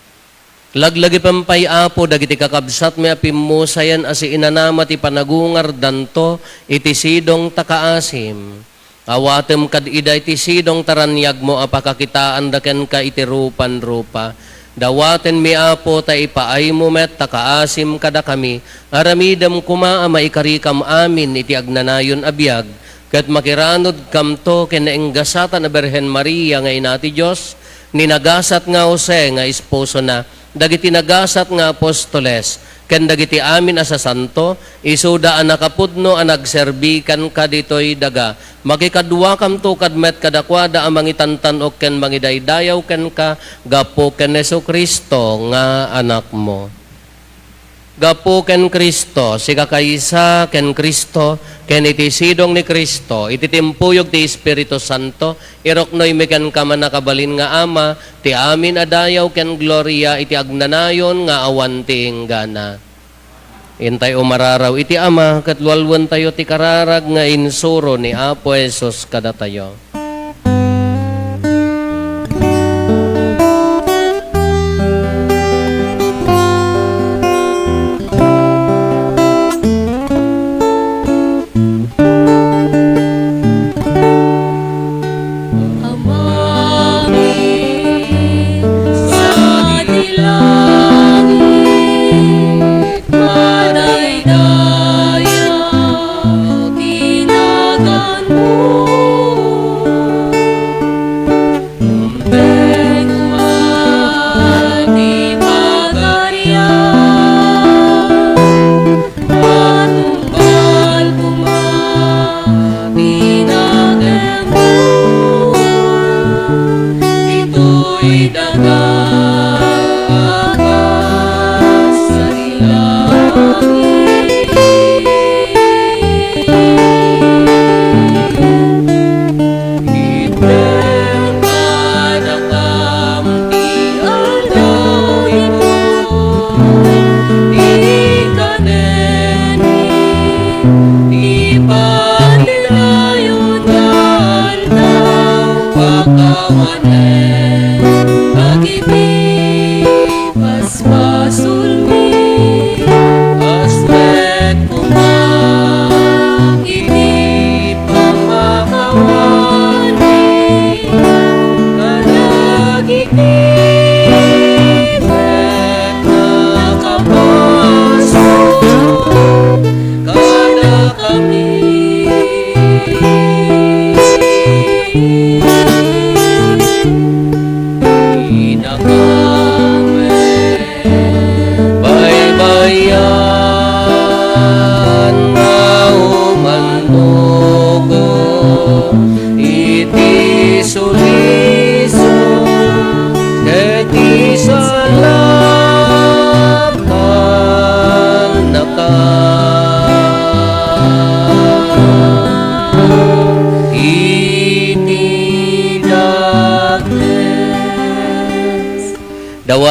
Laglagipem pay, Apo, dagiti kakabsatmi a pimmusayan a siinanama ti panagungardanto iti sidong ta kaasim. Awatem kad ida iti sidong ta raniagmo a pakakitaanda kenka iti rupan-rupa. Dawatenmi, Apo, ta ipaaymo met ta kaasim kadakami. Aramidem koma a maikarikam amin iti agnanayon a biag, ket makiranudkamto ken nainggasatan a Birhen Maria nga Ina ti Dios, ni nagasat nga Jose nga esposona, dagiti nagasat nga apostoles, ken dagiti amin a sasanto, isuda a nakapudno a nagserbi kenka ditoy daga. Makikaduakamto kad met kadakuada a mangitantan-ok ken mangidaydayaw kenka gapu ken Jesu-Cristo nga Anakmo. Gapu ken Cristo, sikakaysa ken Cristo, ken iti sidong ni Cristo, iti timpuyog ti Espiritu Santo, iruknoymi kenka, mannakabalin nga Ama, ti amin a dayaw ken gloria iti agnanayon nga awan ti inggana. Intay umararaw iti Ama, ket lualuentayo ti kararag nga insuro ni Apo Jesus kadatayo. Amami, sadi langit, madaydayaw ti naganmo.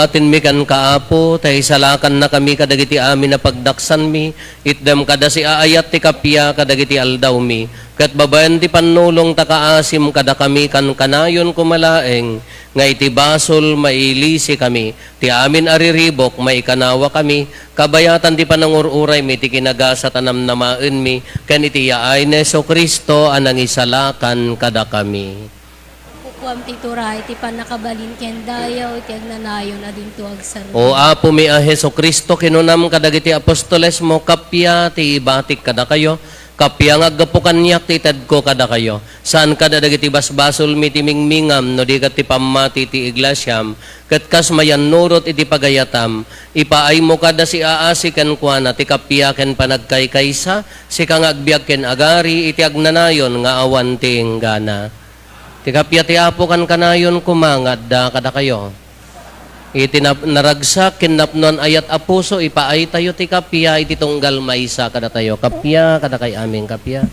Atinmi kenka, Apo, ta isalakannakami kadagiti amin a pagdaksanmi, itdem kada siaayat ti kappia kadagiti aldawmi, ket babaen ti pannulong ta kaasim kadakami kankanayon koma laeng, nga iti basol mailisikami, ti amin a riribuk maikanawakami, kabayatan ti panangur-uraymi ti kinagasat a namnamaenmi, ken iti yaay ni Jesu-Cristo a nangisalakan kadakami. Kukuam ti turay, ti pannakabalin ken dayaw iti agnanayon a dinto agsarudiay. O Apomi a Jesu-Cristo, kinunam kadagiti apostolesmo, kappia ti ibatik kadakayo, kappia nga aggapu kaniak ti itedko kadakayo. Saan kada dagiti basbasolmi ti mingmingam, no di ket ti pammati ti iglesiam, ket kas mayannurot iti pagayatam, ipaaymo kada siaasi kenkuana ti kappia ken panagkaykaysa, sika nga agbiag ken agari iti agnanayon nga awan ti inggana. Ti kappia ti Apo kankanayon koma nga adda kadakayo. Iti nap-, naragsak ken napnoan ayat a puso, ipaaytayo ti kappia iti tunggal maysa kadatayo. Kappia kadakay amin, kappia.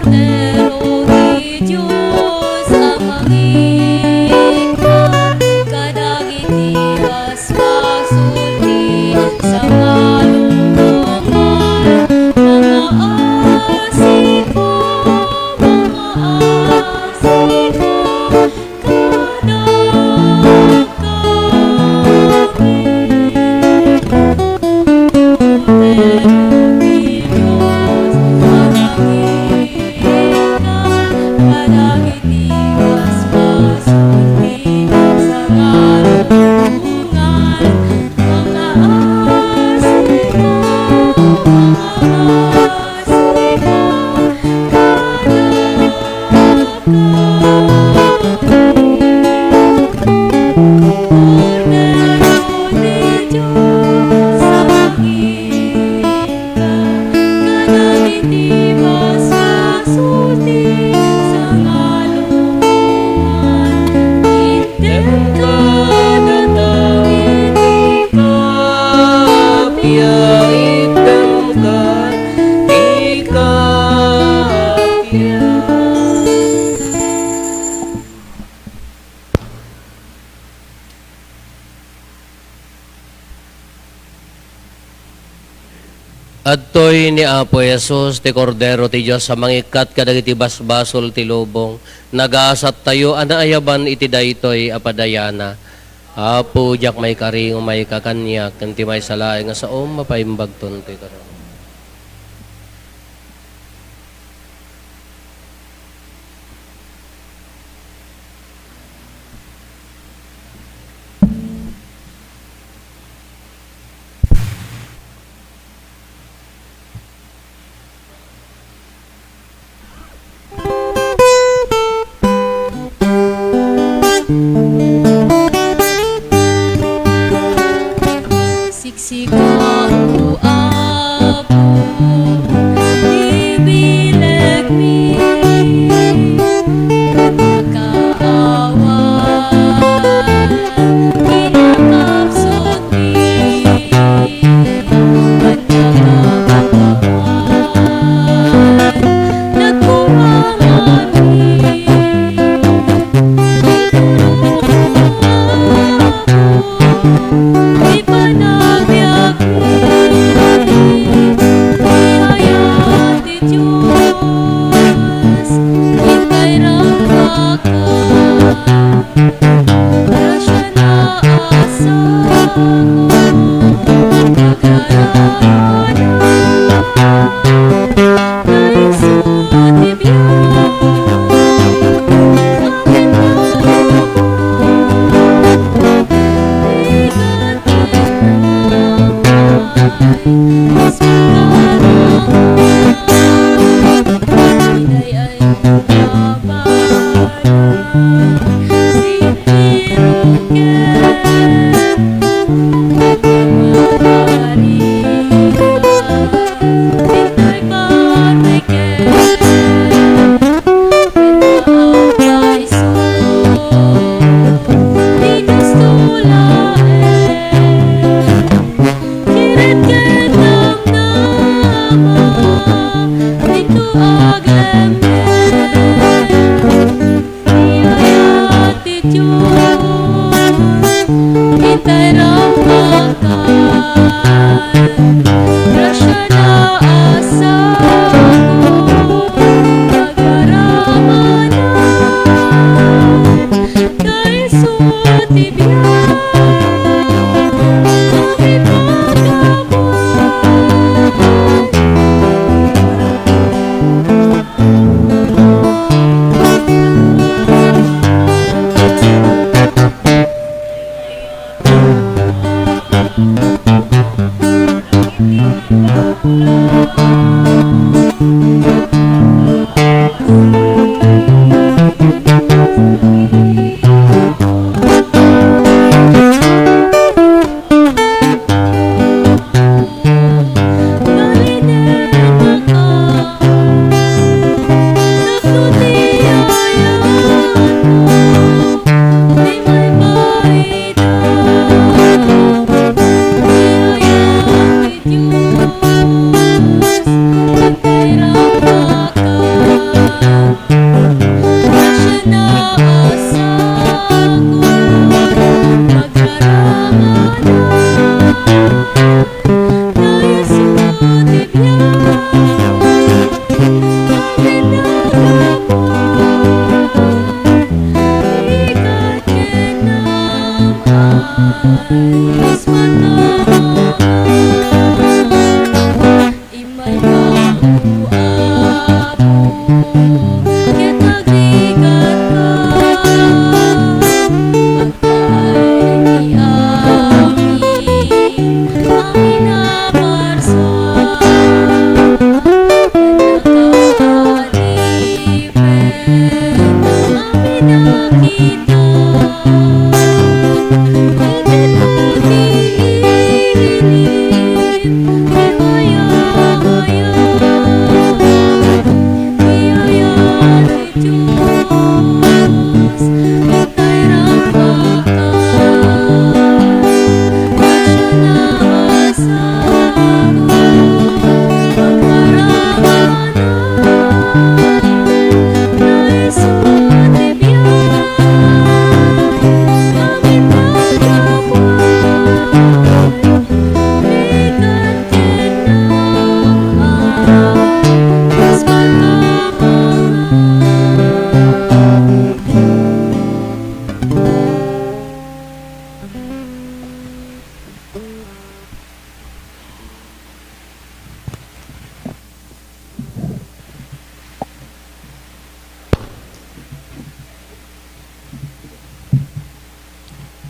Kordero ti Dios a mangikkan kadagiti basbasol ti sangalubongan, mangaasika, mangaasika. Adtoy ni Apo Jesus, ti Kordero ti Dios a mangikkat kadagiti basbasol ti lubong. Nagasattayo a naayaban iti daytoy a padayana. Apo, diak maikari nga umayka kaniak, ken ti maysa laeng nga saom, mapaimbagton toy kano. Siksika, O Apo, ti bilegmi, nakaawan, kinakapsutmi.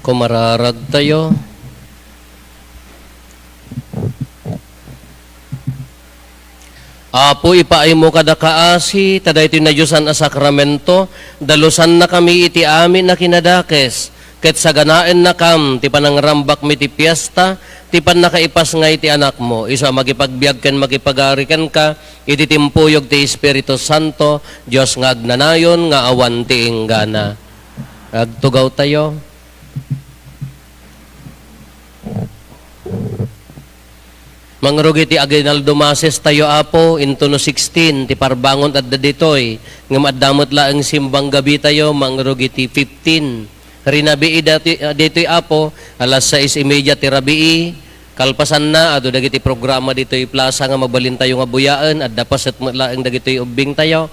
Kumararagtayo. Apo, ipaaymo kada kaasi, ta daytoy nadiosan a sakramento, dalosannakami iti amin a kinadakes, ket saganaennakam ti panangrambakmi ti piesta, ti pannakaipasngay ti Anakmo, isu a makipagbiag ken makipagari kenka, iti timpuyog ti Espiritu Santo, Dios nga agnanayon nga awan ti inggana. Agtugawtayo. Mangrugi ti aguinaldo masestayo, Apo, intono sixteen ti parbangon adda ditoy, ngem adda met laeng simbang gabitayo, mangrugi ti fifteen. Rinabii dati-, ditoy, Apo, alas sais y media ti rabii, kalpasanna, adu dagiti programa ditoy plaza nga mabalintayo nga buyaen, adda paset met laeng dagitoy ubbingtayo.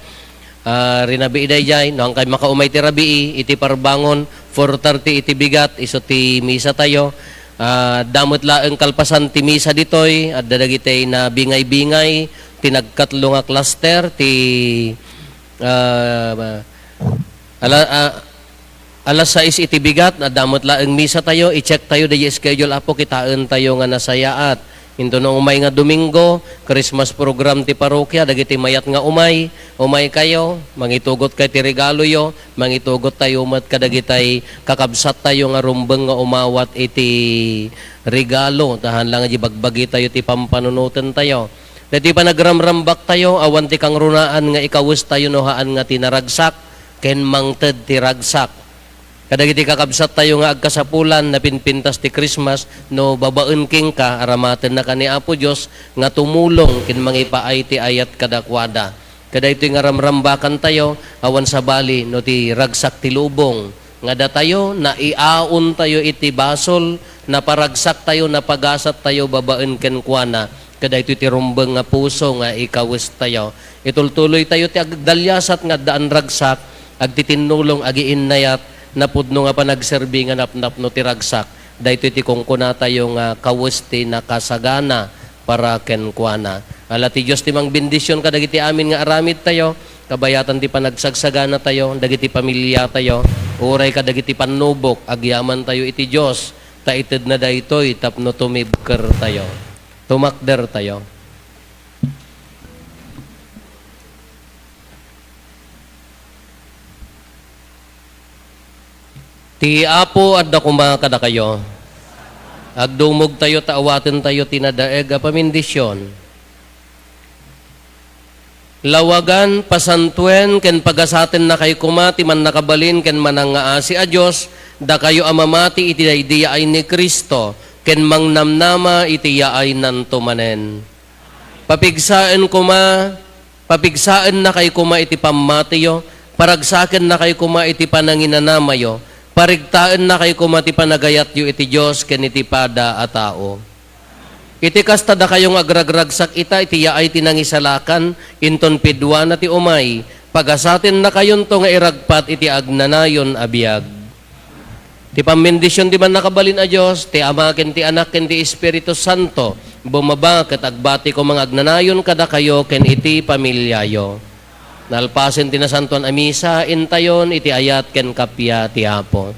Ah, rinabii daydiay, no, hankay makaumay ti rabii, iti parbangon, four thirty iti bigat, isu ti misa tayo. Ah, adda met laeng kalpasan ti misa ditoy, adda dagiti nabingay-bingay, ti nagkatlo nga cluster, ti, ah, ala-, ah, Alas sais iti bigat, adda met laeng misa tayo, i-check tayo daydi schedule, Apo, kitaen tayo nga nasayaat. Intono umay nga Domingo, Christmas program ti parokia, dagiti mayat nga umay, umay kayo, mangitugot kay ti regaloyo, mangitugot tayo met kadagitay kakabsat tayo nga rumbeng nga umawat iti regalo, ta haan lang nga di bagbagi tayo ti pampanunoten tayo. Daytoy panagramrambak tayo, awan ti kangrunaan nga ikawes tayo no haan nga ti naragsak, ken mangted ti ragsak. Kadagiti kakabsat tayo nga agkasapulan, napinpintas ti Christmas, no babaen kenka, aramatennaka ni Apo Dios nga tumulong ken mangipaay ti ayat kadakuada. Kadaytoy nga ramrambakan tayo, awan sabali no ti ragsak ti lubong nga datayo, naiaon tayo iti basol, naparagsak tayo, napagasat tayo babaen kenkuana. Kadaytoy ti rumbeng nga puso nga ikawes tayo. Itultuloy tayo ti agdalyasat nga addaan ragsak, agtitinnulong, agiinnayat, napudno nga panagserbi nga napnapno ti ragsak. Daytoy ti kunkuna tayo nga kawes ti nakasagana para kenkuana. Ala ti Dios ti mangbendision kadagiti amin nga aramid tayo, kabayatan ti panagsagsagana tayo, dagiti pamilya tayo, uray kadagiti pannubok, agyaman tayo iti Dios, ta itedna daytoy tapno tumibker tayo. Tumakder tayo. Ti Apo adda koma kadakayo. Agdumogtayo ta awatentayo ti nadaeg a pamendisyon. Lawagan, pasantoen, ken pagasatennakay koma ti mannakabalin ken manangngaasi a Dios, dakayo a mamati iti daydi yaay ni Cristo, ken mangnamnama iti yaaynanto manen. Papigsaen koma, papigsaennakay koma iti pammatiyo, paragsakennakay koma iti pananginanamayo, parigtaennakay koma ti panagayatyo iti Dios ken iti pada a tao. Iti kasta, dakayo nga agragragsak ita iti yaay ti nangisalakan, inton piduana ti umay, pagasatennakayonto nga iragpat iti agnanayon a biag. Ti pammendision ti Mannakabalin a Dios, ti Ama ken ti Anak ken ti Espiritu Santo, bumaba ket agbati koma nga agnanayon kadakayo ken iti pamiliayo. Nalpasen ti Nasantoan a Misa, intayon iti ayat ken kappia ti Apo.